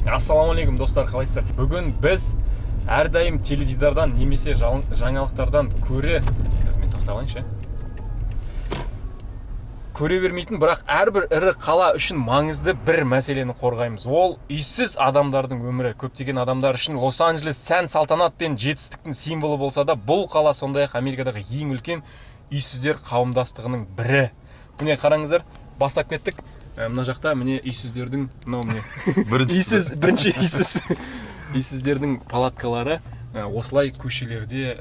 Ассалаумағалейкум, достар, қалайсыздар? Бүгін біз әрдайым теледидардан немесе жаңалықтардан көре, қазір мен тоқтап алайыншы, көре бермейтін, бірақ әрбір ірі қала үшін маңызды бір мәселені қорғаймыз. Ол үйсіз адамдардың өмірі. Көптеген адамдар үшін Лос-Анджелес сән, салтанат пен жетістіктің символы болса да, бұл қала сондай-ақ Америкадағы ең үлкен үйсіздер қауымдастығының бірі. Міне, қараңыздар, бастап кеттік. Мына жақта міне үйсіздердің, мынау міне Біріншісі. Үйсіз, бірінші үйсіз. Үйсіздердің палаткалары осылай көшелерде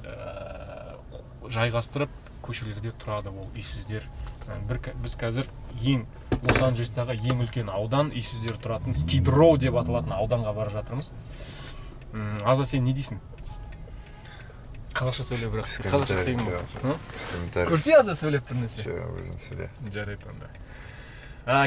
жайғастырып, көшелерде тұрады ол үйсіздер. Біз қазір ең Лос-Анджелестағы ең үлкен аудан, үйсіздер тұратын Скид Роу деп аталатын ауданға бара жатырмыз. Аза, сен не дейсің? Қазақша сөйле бірақ. Без Қазақша қиын комментариев, ба? Ы? Без комментариев. Көрсе, Аза, сөйлеп бір нәрсе. Все, өзің сөйле. Жарайды онда.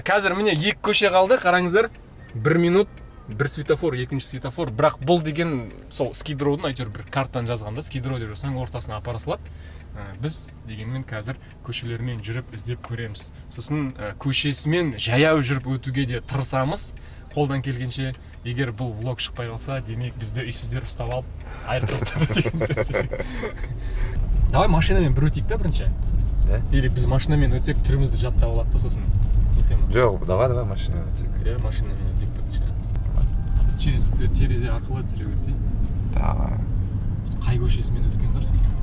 Қазір міне екі көше қалды, қараңыздар. Бір минут, бір светофор, екінші светофор. Бірақ бұл деген сол Скид Роудың әйтеуір бір картаны жазған да, Скид Роу деп жазсаң ортасына апара салады. Біз дегенмен қазір көшелермен жүріп іздеп көреміз. Сосын көшесімен жаяу жүріп өтуге де тырысамыз. Қолдан келгенше, егер бұл влог шықпай қалса, демек бізді үйсіздер ұстап алып айырып тастады деген сөз десек. Давай машинамен бір өтейік та бірінші. Да? Или біз машинамен өтсек, түрімізді жаттап алады да, сосын нетемін. Жоқ, давай, давай машинамен өтейік. Иә, машинамен өтейік бірінші. Через терезе арқылы түсіре берсей. Давай. Қай көшесімен өткен дұрыс екен?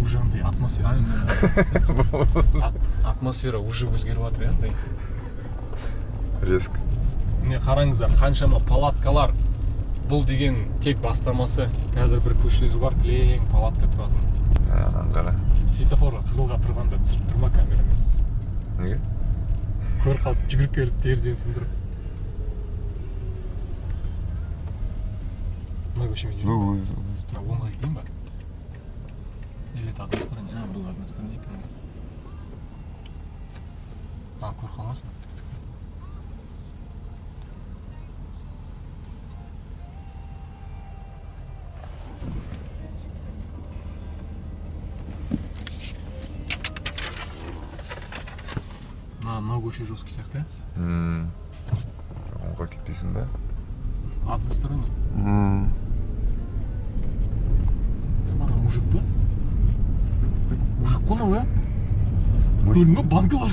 Уже андай атмосфера, атмосфера уже өзгеріп жатыр, иә, андай. Резко. Міне, қараңыздар, қаншама палаткалар. Бұл деген тек бастамасы. Қазір бір көшелер бар, кілең палатка тұратын. Ананы қара. Светофорға қызылға тұрғанда түсіріп тұр ма камерамен? Неге? Көріп қалып, жүгіріп келіп терезені сындырып. Мына көшемен жүрейін ба? Мына оңға кетейін ба? Или это односторонний? А, бұл односторонний екен ғой. А, көріп қалмасын. Мынау көше жесткий сияқты, иә? Оңға кетпейсің ба? Односторонний. Ана мужик па? Мужик қой мынау, иә? Көрдің ба банкалар?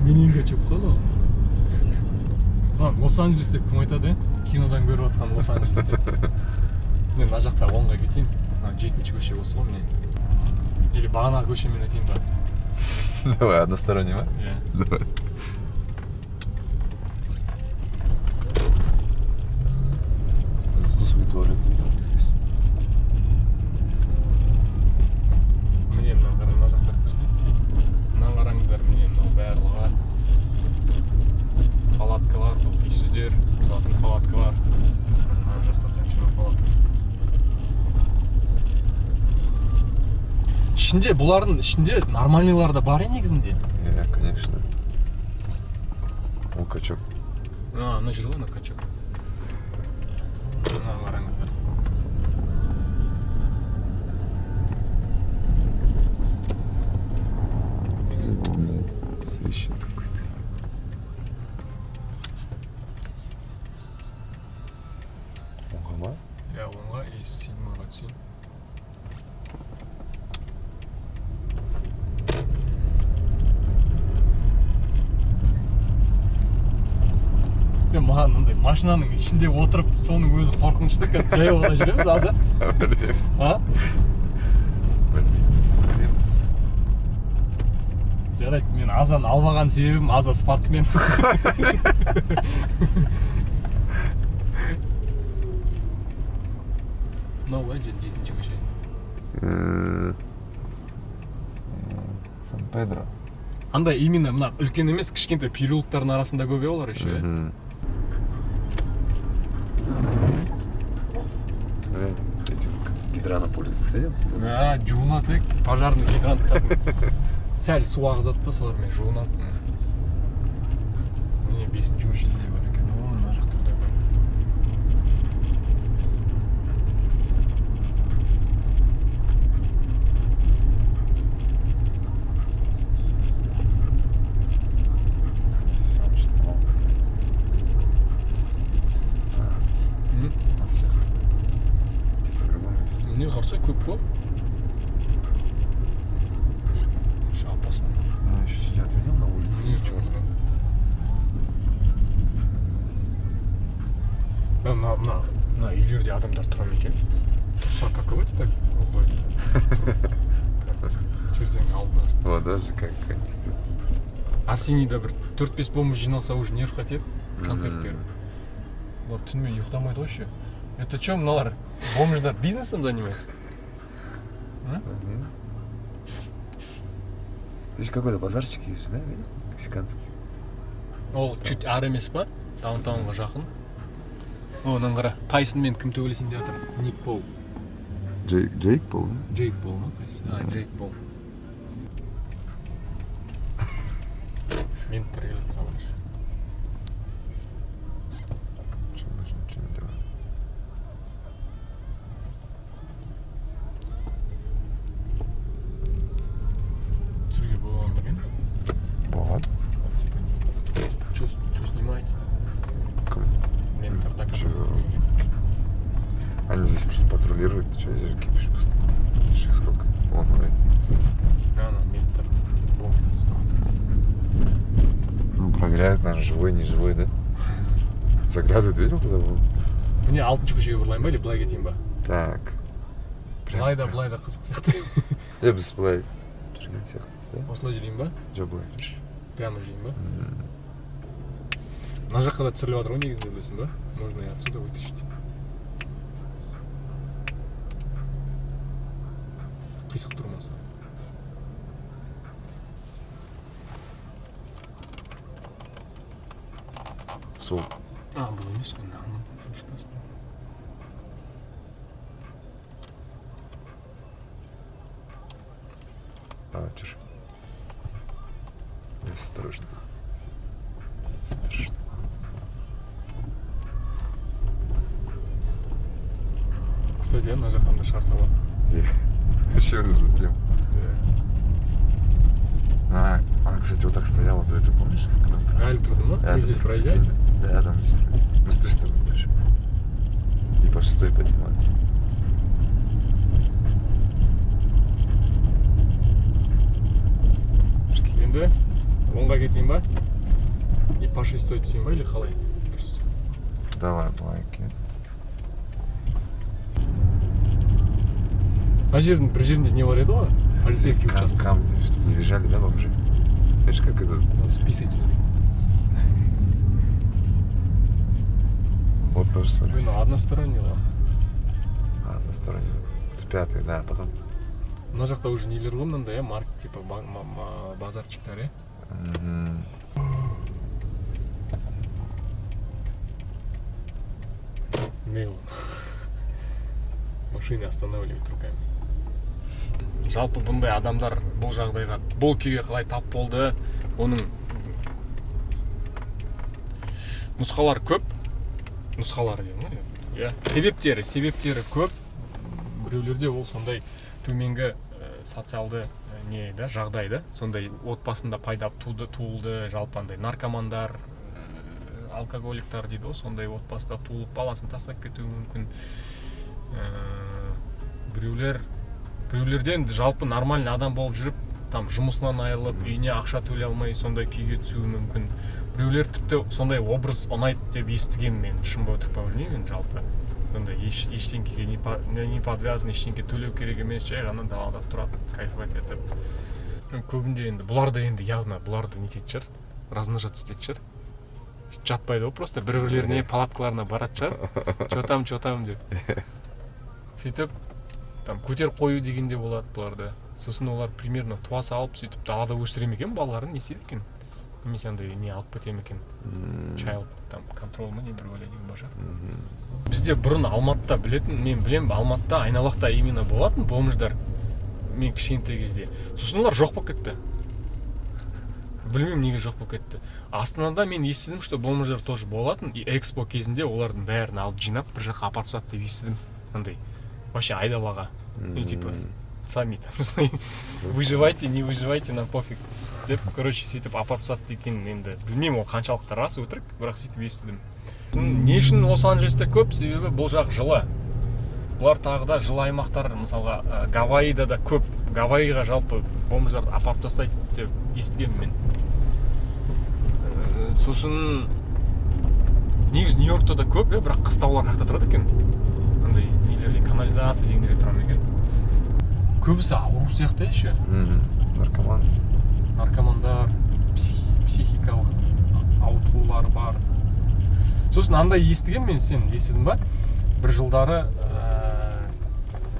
Менен качок қой мынау. Мына Лос-Анджелес деп кім айтады, иә? Кинодан көріп жатқан Лос-Анджелес деп. Мен мына жақта оңға кетейін. Мына жетінші көше осы ғой, міне. Или бағанағы көшемен өтейін ба? Давай, односторонний ма? Иә. Давай. Здесь туалет. Міне, мына қара, мына жақта түсірсең. Мына қараңыздар, міне мынау барлығы палаткалар, бұл үйсіздер тұратын палаткалар. Мына жақта қаншама палатка. Ішінде, бұлардың ішінде нормальныйлар да бар, негізінде. Иә, конечно. Ол качок. А, ана жүр ғой, ана качок. Мына қараңыздар. Священник какой-то. Оңға ма? Иә, оңға и седьмойға түсейін. Е, маған мындай машинаның ішінде отырып, соның өзі қорқынышты. Қазір жаяу ғана жүреміз, Аза. А? Білмейміз, көреміз. Жарайды, мен Азаны алмаған себебім, Аза спортсмен. Мынау ғой жетінші көше. Сан-Педро. Андай именно мына үлкен емес, кішкентай переулоктардың арасында көп, иә, олар еще, иә? Этим гидрантом пользоваться видел? А, жуынады, иә, пожарный гидранттардың. Сәл су ағызады да, солармен жуынады. Міне, бесінші көшеде де бар екен. О, мына жақта да бар. болса, көп қой. Вообще опасно. А, еще сидят, видел, на улице? Не, черт. Мына үйлерде адамдар тұра ма екен? Тұрса, каково это так? Былай тұрып, терезенің алдына. Вот даже как они стоят. Арсенийда бір төрт бес бомба жиналса, уже нерв кетеді, концерт Мгм. беріп. Бұлар түнімен ұйықтамайды ғой еще. Это че, мыналар бомждар бизнесом занимается? Мгм. Здесь какой-то базарчик есть же, да, видел? Мексиканский. Ол чуть ары емес па, даунтаунға жақын. О, мынаны қара, Тайсонмен кім төбелесейін деп жатыр? Ник Пол. Джейк, Джейк Пол, да? Джейк Пол ма, қайсысы? А, Джейк Пол. Менттер келе жатыр, қарашы. Че, больше ничего не делаем. Түсіруге бола ма екен? Вот. Типа, че снимаете? Ком- Менттер до Чё? конца. Они здесь просто патрулируют. Ты что, здесь же кипиш просто. Видишь, их сколько? Вон, смотри. Ана менттер бомб ұстап жатыр. Ну, проверяют, наверное, живой, не живой, да? Заглядывают, видел, когда был? Міне, алтыншы көшеге бұрылайын ба или былай кетейін ба? Так. Былай да, былай да қызық сияқты. Е, біз былай жүрген сияқтымыз, да? Осылай жүрейін ба? Жоқ, былай жүрші. Прямо жүрейін ба? Мына жаққа да түсіріліп жатыр ғой негізінде, білесің ба? Можно и отсюда вытащить. Қисық тұрмаса. Сол. А, бұл емес қой, мынаны шатастым. А, жүр. Осторожно. Осторожно. Кстати, мына жақтан да шығарса болады. Е, Вообще вот эта тема. А, она, кстати, вот так стояла до этого, помнишь? К нам? Әлі тұрды ма? Да, Мы здесь проезжали? Да, там здесь проезжали. Мы с той стороны дальше. И по шестой поднимались. Енді оңға кетейін ба? И по шестой түсейін ба или қалай? Дұрыс. Давай, былай кет. Мына жердің бір жерінде не бар еді ғой? Полицейский участок. Камни, чтобы не лежали, да, бомжи? Знаешь, как это? Списать. Вот тоже смотри. Блин, односторонний ғой. А, односторонний. Это пятый, да, потом. Мына жақта уже нелер ғой, мынандай, иә, маркет типа базарчиктар, иә. Мгм. Мейл. Машины останавливают руками. Жалпы бұндай адамдар бұл жағдайға, бұл күйге қалай тап болды, оның нұсқалары көп. Нұсқалары деймін ғой, иә. Себептері көп. Біреулерде ол сондай төменгі социалды не да, жағдай да, сондай отбасында пайда туды, туылды, жалпы андай наркомандар, алкоголиктар дейді ғой, сондай отбасыда туылып, баласын тастап кетуі мүмкін. Біреулерден жалпы нормальный адам болып жүріп, там жұмысынан айырылып, үйіне ақша төлей алмай, сондай күйге түсуі мүмкін. Біреулер тіпті сондай образ ұнайды деп естігенмін мен, шын ба, өтірік па, білмеймін енді. Жалпы сондай ештеңкеге не подвязан, ештеңке төлеу керек емес, жай ғана далада тұрады, кайфовать етіп. Көбінде енді бұлар да енді явно бұларды не ететін шығар, размножаться ететін шығар. Жатпайды ғой, просто бір бірлеріне палаткаларына баратын шығар, че там, че там деп. Сөйтіп там көтеріп қою деген де болады бұларды. Сосын олар примерно туа салып, сөйтіп далада өсіре ме екен балаларын, не істейді екен, немесе андай не алып кете ме екен, child там контрол ма, не бір бәле деген бар шығар. Бізде бұрын Алматыда білетін, мен білемін, Алматыда айналақта именно болатын бомждар мен кішкентай кезде. Сосын олар жоқ болып кетті, білмеймін, неге жоқ болып кетті. Астанада мен естідім, что бомждар тоже болатын, и экспо кезінде олардың бәрін алып, жинап, бір жаққа апарып тастады деп естідім, андай вообще айдалаға. Ну, типа, сами там выживайте, не выживайте, нам пофиг деп, короче, сөйтіп апарып тастады деген. Енді білмеймін, ол қаншалықты рас, өтірік, бірақ сөйтіп естідім. Не үшін Лос Анджелесте көп? Себебі бұл жақ жылы. Бұлар тағы да жылы аймақтар, мысалға, Гавайида да көп. Гавайиға жалпы бомждарды апарып тастайды деп естігенмін мен. Сосын негізі Нью-Йоркта да көп, иә, бірақ қыста олар қаяқта тұрады екен? Андай нелерде, канализация дегендерде тұра ма екен? Көбісі ауру сияқты еще. Наркоман. Наркомандар, психикалық ауытқулары бар. Сосын андай естігенмін мен, сен естідің ба? Бір жылдары,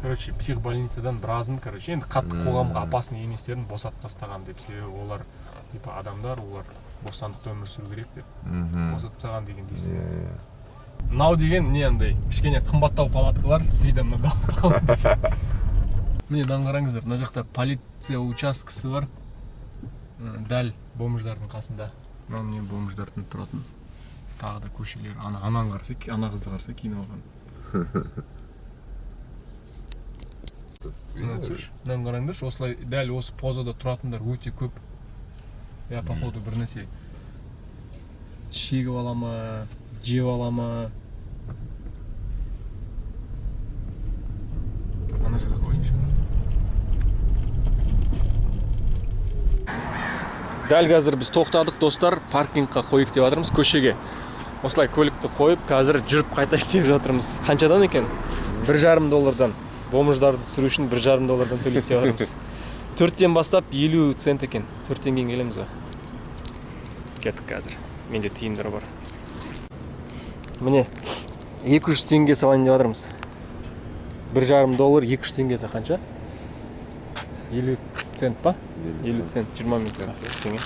короче, психбольницадан біразын, короче, енді қатты қоғамға опасный еместерін босатып тастаған деп, себебі олар типа адамдар, олар бостандықта өмір сүру керек деп босатып тастаған дегенді естідім. Иә, иә. Мынау деген не, андай кішкене қымбаттау палаткалар с видом на даунтаун. Міне, мынаны қараңыздар, мына жақта полиция учаскесі бар. Дәл бомждардың қасында. Мынау міне бомждардың тұратын тағы да көшелер. Ана ананы қараса, ана қызды қараса, киініп алған. Мына түсірші. Мынаны қараңдаршы, осылай дәл осы позада тұратындар өте көп. Я, походу, бір нәрсе шегіп ала ма, жеп ала ма. Ана жерде қояйыншы. Дәл қазір біз тоқтадық, достар, паркингқа қойып деп жатырмыз, көшеге. Осылай көлікті қойып, қазір жүріп қайтайық деп жатырмыз. Қаншадан екен? 1,5 доллардан. Бомждарды түсіру үшін 1,5 доллардан төлейік деп жатырмыз. 4-тен бастап 50 цент екен. 4-тен кейін келеміз ғой. Кеттік қазір. Менде тиындар бар. Міне, 200 теңге салайын деп жатырмыз. 1,5 доллар, 200 теңге это қанша? 50 цент па? 50 цент, 20 минутқа. Десең, иә?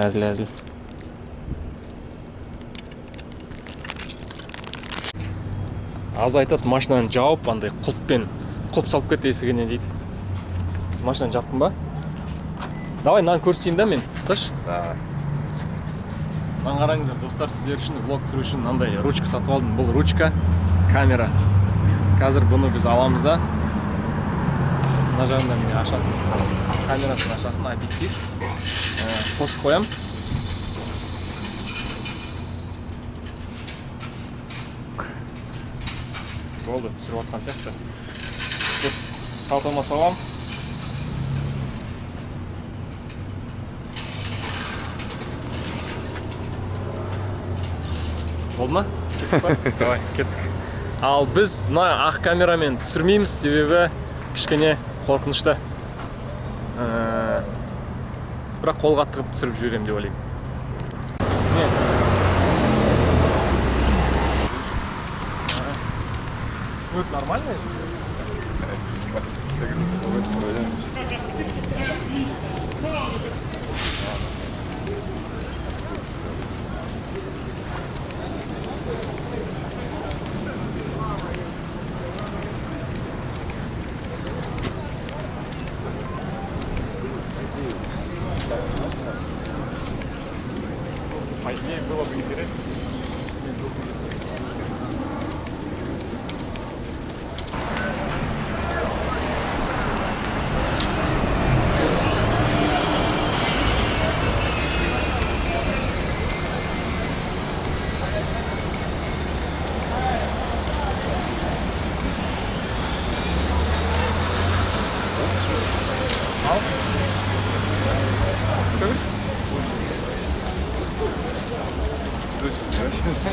Әзіл, әзіл. Аз айтады, машинаны жауып, андай құлыппен құлып салып кет есігіне дейді. Машинаны жаптың ба? Давай, мынаны көрсетейін да мен, ұсташы. Да. Мынаны қараңыздар, достар, сіздер үшін влог түсіру үшін мынандай ручка сатып алдым. Бұл ручка, камера. Қазір бұны біз аламыз да. Мына жағында міне ашатын камерасын ашасың, объектив. Қосып қоямын. Болды, түсіріп жатқан сияқты. Кет, қалтама салам. Болды ма? Кеттік па? Давай, кеттік. Ал біз мына ақ камерамен түсірмейміз, себебі кішкене қорқынышты. Бірақ қолға тығып түсіріп жіберемін деп ойлаймын. Не? Ну, это нормально же? Я говорю, типа, в этом районе. По идее, было бы интересно. Ал? Что говоришь? Изучим, да?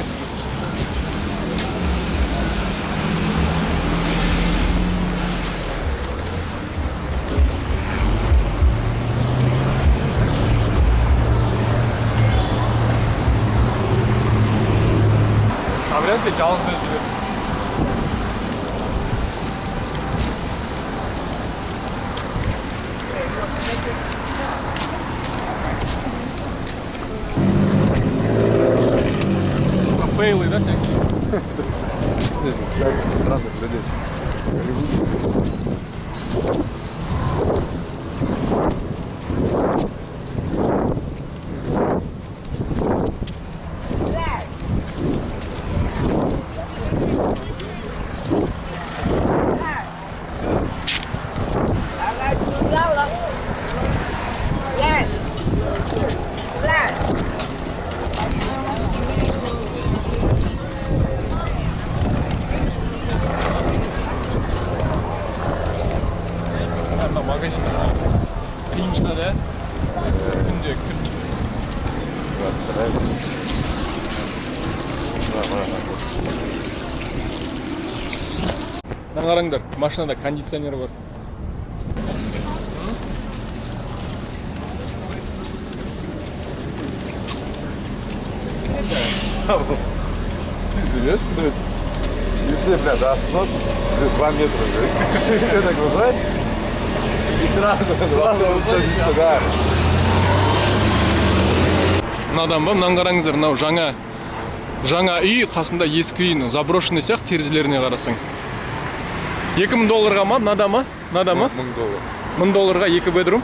А вряд ли жалғыз өзі жүреді. Фейлы, да, всякие? Здесь всяких странных людей. Голливуд. Вторая. Да, да. Мына қараңдар, машинада кондиционер бар. Ты живешь, короче, и все, бля, до остановки 2 метра, бля. Ты так выходишь, и сразу садишься, да. Мынадан ба? Мынаны қараңыздар, мынау жаңа үй, қасында ескі үй, мынау заброшенный сияқты терезелеріне қарасаң. 2000 долларға ма? Мынада ма? Мынада ма? 1000 доллар. 1000 долларға екі bedroom.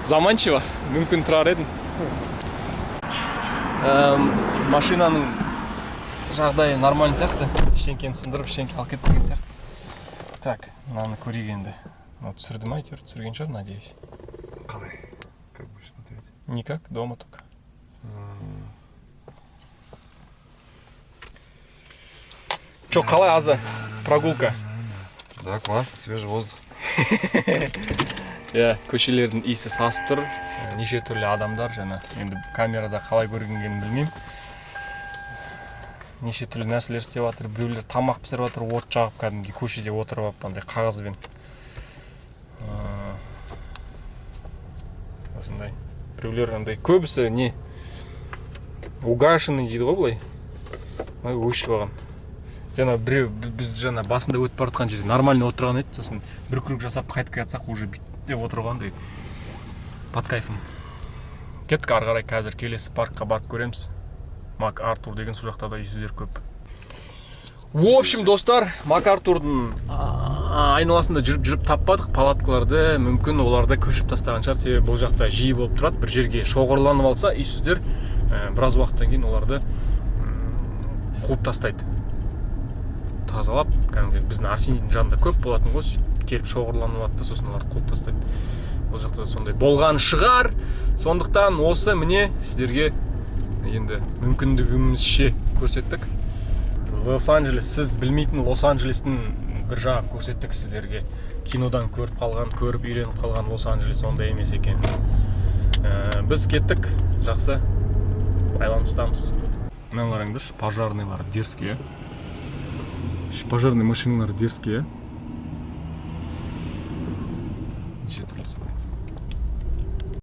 Заманчиво. Мүмкін, тұрар едім. Машинаның жағдайы нормально сияқты, ештеңкені сындырып, ештеңке алып кетпеген сияқты. Так, мынаны көрейік енді. Мынау түсірді ма әйтеуір? Түсірген шығар, надеюсь. Қалай? Как будешь смотреть? Никак, дома только. Че, қалай, Аза, прогулка? Да, классно, свежий воздух. Иә, көшелердің иісі сасып тұр. Неше түрлі адамдар жаңа, енді камерада қалай көрінгенін білмеймін, неше түрлі нәрселер істеп жатыр. Біреулер тамақ пісіріп жатыр, от жағып, кәдімгідей көшеде отырып алып, андай қағазбен. Осындай біреулер андай, көбісі не, угашенный дейді ғой былай. Ой, өшіп алған. Жаңа біреу, біз жаңа басында өтіп бара жатқан жерде нормально отырған еді, сосын бір круг жасап қайтып келе жатсақ, уже бүйтіп отырған андай, под кайфом. Кеттік ары қарай, қазір келесі паркқа барып көреміз. Мак Артур деген, сол жақта да үйсіздер көп. В общем, достар, Мак Артурдың айналасында жүріп жүріп таппадық палаткаларды. Мүмкін, оларды көшіріп тастаған шығар, себебі бұл жақта жиі болып тұрады. Бір жерге шоғырланып алса үйсіздер, біраз уақыттан кейін оларды қуып тастайды, тазалап. Кәдімгі біздің Арсенийдің жанында көп болатын ғой, сөйтіп келіп шоғырланып алады да, сосын оларды қуып тастайды. Бұл жақта да сондай болған шығар. Сондықтан осы, міне, сіздерге енді мүмкіндігімізше көрсеттік Лос Анджелес. Сіз білмейтін Лос Анджелестің бір жағын көрсеттік сіздерге. Кинодан көріп қалған, көріп үйреніп қалған Лос Анджелес ондай емес екен. Біз кеттік, жақсы, байланыстамыз. Мынаны қараңдаршы, пожарныйлар дерзкий, иә, пожарный машиналар дерзкий, иә.